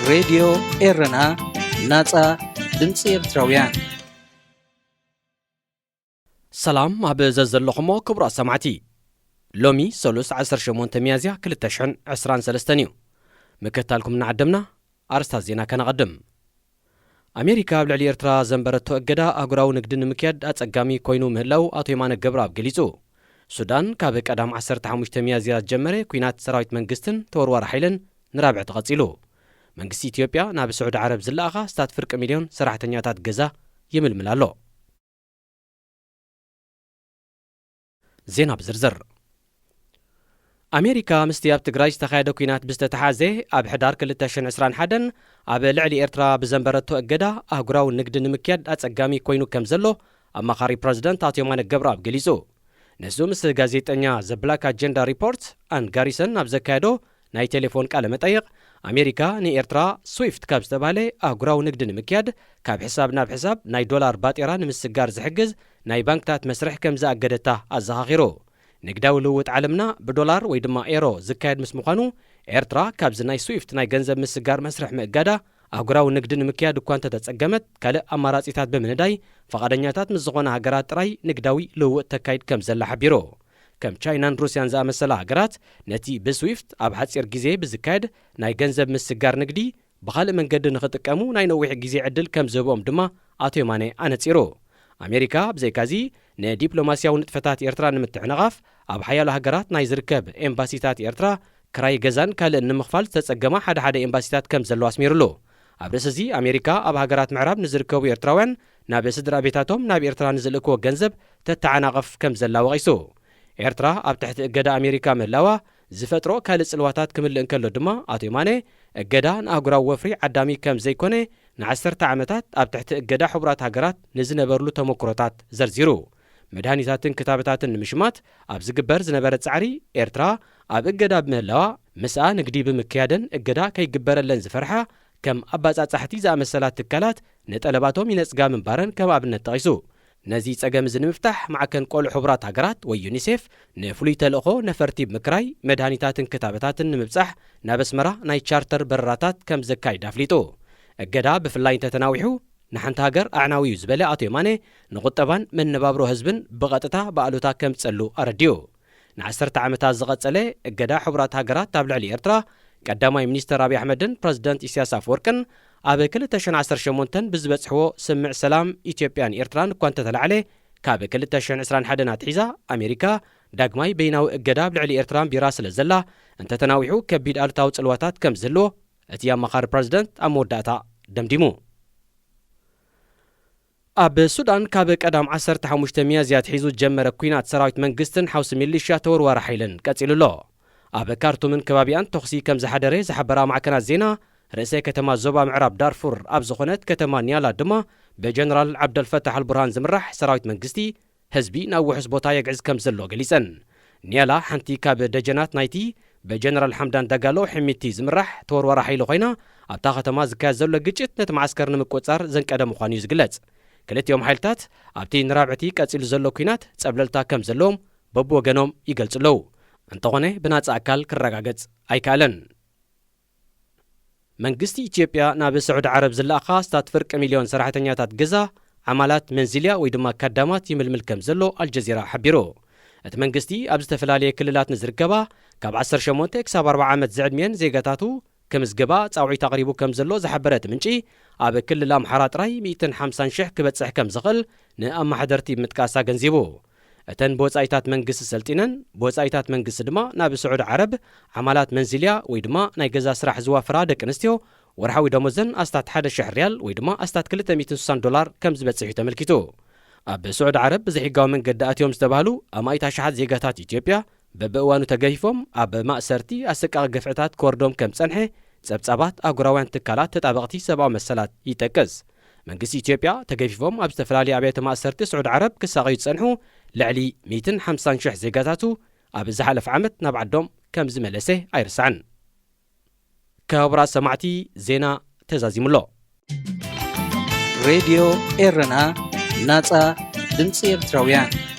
ሬድዮ ኤረና፣ ናጻ ድምጺ ኤርትራውያን። ሰላም ኣብ ዘዘለኹሞ ክቡራት ሰማዕቲ። ሎሚ ሰሉስ ዓሰርተ ሸሞንተ ሚያዝያ ክልተ ሽሕን ዕስራን ሰለስተን እዩ። ምክትታልኩም እናዓደምና ኣርስታት ዜና ከነቐድም። ኣሜሪካ ኣብ ልዕሊ ኤርትራ ዘንበረቶ እገዳ ኣህጉራዊ ንግዲ ንምክያድ ኣጸጋሚ ኮይኑ ምህላው ኣቶ የማነ ገብረኣብ ገሊጹ። ሱዳን ካብ ቀዳም ዓሰርተ ሓሙሽተ ሚያዝያ ዝጀመረ ኲናት ሰራዊት መንግስትን ተወርዋሪ ሓይልን ንራብዕቲ ቀጺሉ። መንግስቲ ኢትዮጵያ ናብ ስዑዲ ዓረብ ዝለኣኻ ስታት ፍርቂ ሚልዮን ሰራሕተኛታት ገዛ ይምልምል ኣሎ። ዜና ብዝርዝር። ኣሜሪካ ምስቲ ኣብ ትግራይ ዝተኻየደ ኲናት ብዝተተሓዘ ኣብ ሕዳር ክልተ ሽሕን ዕስራን ሓደን ኣብ ልዕሊ ኤርትራ ብዘንበረቶ እገዳ ኣህጉራዊ ንግዲ ንምክያድ ኣጸጋሚ ኮይኑ ከም ዘሎ ኣማኻሪ ፕረዚደንት ኣቶ የማነ ገብረኣብ ገሊጹ። ንሱ ምስ ጋዜጠኛ ዘ ብላክ ኣጀንዳ ሪፖርት ኣን ጋሪሰን ኣብ ዘካየዶ ናይ ቴሌፎን ቃለ መጠይቕ፣ ኣሜሪካ ንኤርትራ ስዊፍት ካብ ዝተባህለ ኣህጉራዊ ንግዲ ንምክያድ ካብ ሕሳብ ናብ ሕሳብ ናይ ዶላር ባጤራ ንምስጋር ዝሕግዝ ናይ ባንክታት መስርሕ ከም ዝኣገደታ ኣዘኻኺሩ። ንግዳዊ ልውውጥ ዓለምና ብዶላር ወይ ድማ ኤሮ ዝካየድ ምስ ምዃኑ፣ ኤርትራ ካብዚ ናይ ስዊፍት ናይ ገንዘብ ምስጋር መስርሕ ምእጋዳ ኣህጉራዊ ንግዲ ንምክያድ እኳ እንተተጸገመት፣ ካልእ ኣማራጺታት ብምንዳይ ፈቓደኛታት ምስ ዝኾና ሃገራት ጥራይ ንግዳዊ ልውውጥ ተካይድ ከም ዘላ ሓቢሩ። ከም ቻይናን ሩስያን ዝኣመሰላ ሃገራት ነቲ ብስዊፍት ኣብ ሓጺር ግዜ ብዝካየድ ናይ ገንዘብ ምስጋር ንግዲ ብኻልእ መንገዲ ንኽጥቀሙ ናይ ነዊሕ ግዜ ዕድል ከም ዝህብኦም ድማ ኣቶ የማነ ኣነጺሩ። ኣሜሪካ ብዘይካዚ ንዲፕሎማስያዊ ንጥፈታት ኤርትራ ንምትሕንቓፍ ኣብ ሓያሎ ሃገራት ናይ ዝርከብ ኤምባሲታት ኤርትራ ክራይ ገዛን ካልእን ንምኽፋል ዝተጸገማ ሓደ ሓደ ኤምባሲታት ከም ዘለዋ ኣስሚሩሉ። ኣብ ርእሲ እዚ ኣሜሪካ ኣብ ሃገራት ምዕራብ ንዝርከቡ ኤርትራውያን ናብ ስድራ ቤታቶም ናብ ኤርትራ ንዝልእክዎ ገንዘብ ተተዓናቕፍ ከም ዘላ ወቒሱ። ኤርትራ ኣብ ትሕቲ እገዳ ኣሜሪካ ምህላዋ ዝፈጥሮ ካልእ ጽልዋታት ክምልእ እንከሎ ድማ ኣቶ የማነ፣ እገዳ ንኣህጉራዊ ወፍሪ ዓዳሚ ከም ዘይኮነ ንዓሰርተ ዓመታት ኣብ ትሕቲ እገዳ ሕቡራት ሃገራት ንዝነበርሉ ተመክሮታት ዘርዚሩ። መድሃኒታትን ክታበታትን ንምሽማት ኣብ ዝግበር ዝነበረ ጻዕሪ ኤርትራ ኣብ እገዳ ብምህላዋ ምስኣ ንግዲ ብምክያደን እገዳ ከይግበረለን ዝፈርሓ ከም ኣባጻጻሕቲ ዝኣመሰላ ትካላት ንጠለባቶም ይነጽጋ ምንባረን ከም ኣብነት ጠቒሱ። ነዚ ጸገም እዚ ንምፍታሕ ማዕከን ቆልዑ ሕቡራት ሃገራት ወይ ዩኒሴፍ ንፍሉይ ተልእኾ ነፈርቲ ብምክራይ መድሃኒታትን ክታበታትን ንምብጻሕ ናብ ኣስመራ ናይ ቻርተር በረራታት ከም ዘካይድ ኣፍሊጡ። እገዳ ብፍላይ እንተተናዊሑ ንሓንቲ ሃገር ኣዕናዊ እዩ ዝበለ ኣቶ የማነ ንቁጠባን መነባብሮ ህዝብን ብቐጥታ ብኣሉታ ከምጸሉ ኣረዲኡ። ንዓሰርተ ዓመታት ዝቐጸለ እገዳ ሕቡራት ሃገራት ኣብ ልዕሊ ኤርትራ ቀዳማይ ሚኒስተር ኣብይ ኣሕመድን ፕረዚደንት ኢሳያስ ኣፈወርቅን ኣብ ክልተ ሽሕን ዓሰርተ ሸሞንተን ብዝበጽሕዎ ስምምዕ ሰላም ኢትዮጵያን ኤርትራን እኳ እንተተላዕለ፣ ካብ ክልተ ሽሕን ዕስራን ሓደን ኣትሒዛ ኣሜሪካ ዳግማይ በይናዊ እገዳ ኣብ ልዕሊ ኤርትራ ኣንቢራ ስለ ዘላ፣ እንተተናዊሑ ከቢድ ኣሉታዊ ጽልዋታት ከም ዝህልዎ እቲ ኣማኻሪ ፕረዚደንት ኣብ መወዳእታ ደምዲሙ። ኣብ ሱዳን ካብ ቀዳም ዓሰርተ ሓሙሽተ ሚያዝያ ኣትሒዙ ዝጀመረ ኲናት ሰራዊት መንግስትን ሓውሲ ሚሊሽያ ተወርዋሪ ሓይልን ቀጺሉ ኣሎ። ኣብ ካርቱምን ከባቢኣን ተኹሲ ከም ዝሓደረ ዝሓበራ ማዕከናት ዜና፣ ርእሰ ከተማ ዞባ ምዕራብ ዳርፉር ኣብ ዝኾነት ከተማ ኒያላ ድማ ብጀነራል ዓብደልፈታሕ ኣልቡርሃን ዝምራሕ ሰራዊት መንግስቲ ህዝቢ ናብ ውሑስ ቦታ የግዕዝ ከም ዘሎ ገሊጸን። ኒያላ ሓንቲ ካብ ደጀናት ናይቲ ብጀነራል ሓምዳን ዳጋሎ ሕሚቲ ዝምራሕ ተወርዋሪ ሓይሊ ኮይና፣ ኣብታ ከተማ ዝካየድ ዘሎ ግጭት ነቲ መዓስከር ንምቁጽጻር ዘንቀደ ምዃኑ እዩ ዝግለጽ። ክልቲኦም ሓይልታት ኣብቲ ንራብዕቲ ቀጺሉ ዘሎ ኲናት ጸብለልታ ከም ዘለዎም በብወገኖም ይገልጹ ኣለዉ። እንተኾነ ብናጻ ኣካል ክረጋገጽ ኣይከኣለን። መንግስቲ ኢትዮጵያ ናብ ስዑዲ ዓረብ ዝለኣኻ ኣስታት ፍርቂ ሚልዮን ሰራሕተኛታት ገዛ ዓማላት መንዚልያ ወይ ድማ ካዳማት ይምልምል ከም ዘሎ ኣልጀዚራ ሓቢሩ። እቲ መንግስቲ ኣብ ዝተፈላለየ ክልላት ንዝርከባ ካብ ዓሰርተ ሸሞንተ ክሳብ ኣርብዓ ዓመት ዝዕድሚአን ዜጋታቱ ክምዝግባ ጻውዒት ኣቕሪቡ ከም ዘሎ ዝሓበረ እቲ ምንጪ፣ ኣብ ክልል ኣምሓራ ጥራይ ሚእትን ሓምሳን ሽሕ ክበጽሕ ከም ዝኽእል ንኣመሓደርቲ ብምጥቃስ ኣገንዚቡ። እተን ብወጻኢታት መንግስቲ ሰልጢነን፣ ብወጻኢታት መንግስቲ ድማ ናብ ስዑዲ ዓረብ ዓማላት መንዚልያ ወይ ድማ ናይ ገዛ ስራሕ ዝዋፈራ ደቂ ኣንስትዮ፣ ወርሓዊ ደሞዘን ኣስታት ሓደ ሽሕ ሪያል ወይ ድማ ኣስታት ክልተ ሚእትን ስሳን ዶላር ከም ዝበጽሕ እዩ ተመልኪቱ። ኣብ ስዑዲ ዓረብ ብዘይሕጋዊ መንገዲ ኣትዮም ዝተባህሉ ኣማኢት ኣሽሓት ዜጋታት ኢትዮጵያ በብእዋኑ ተገፊፎም ኣብ ማእሰርቲ ኣሰቃቒ ግፍዕታት ክወርዶም ከም ዝጸንሐ ጸብጻባት ኣህጉራውያን ትካላት ተጣበቕቲ ሰብኣዊ መሰላት ይጠቅስ። መንግስቲ ኢትዮጵያ ተገፊፎም ኣብ ዝተፈላለዩ ኣብያተ ማእሰርቲ ስዑዲ ዓረብ ክሳቐዩ ዝጸንሑ ልዕሊ ሚእትን ሓምሳን ሽሕ ዜጋታቱ ኣብ ዝሓለፈ ዓመት ናብ ዓዶም ከም ዝመለሰ ኣይርሳዕን። ክቡራት ሰማዕቲ፣ ዜና ተዛዚሙ ኣሎ። ሬድዮ ኤረና፣ ናጻ ድምጺ ኤርትራውያን።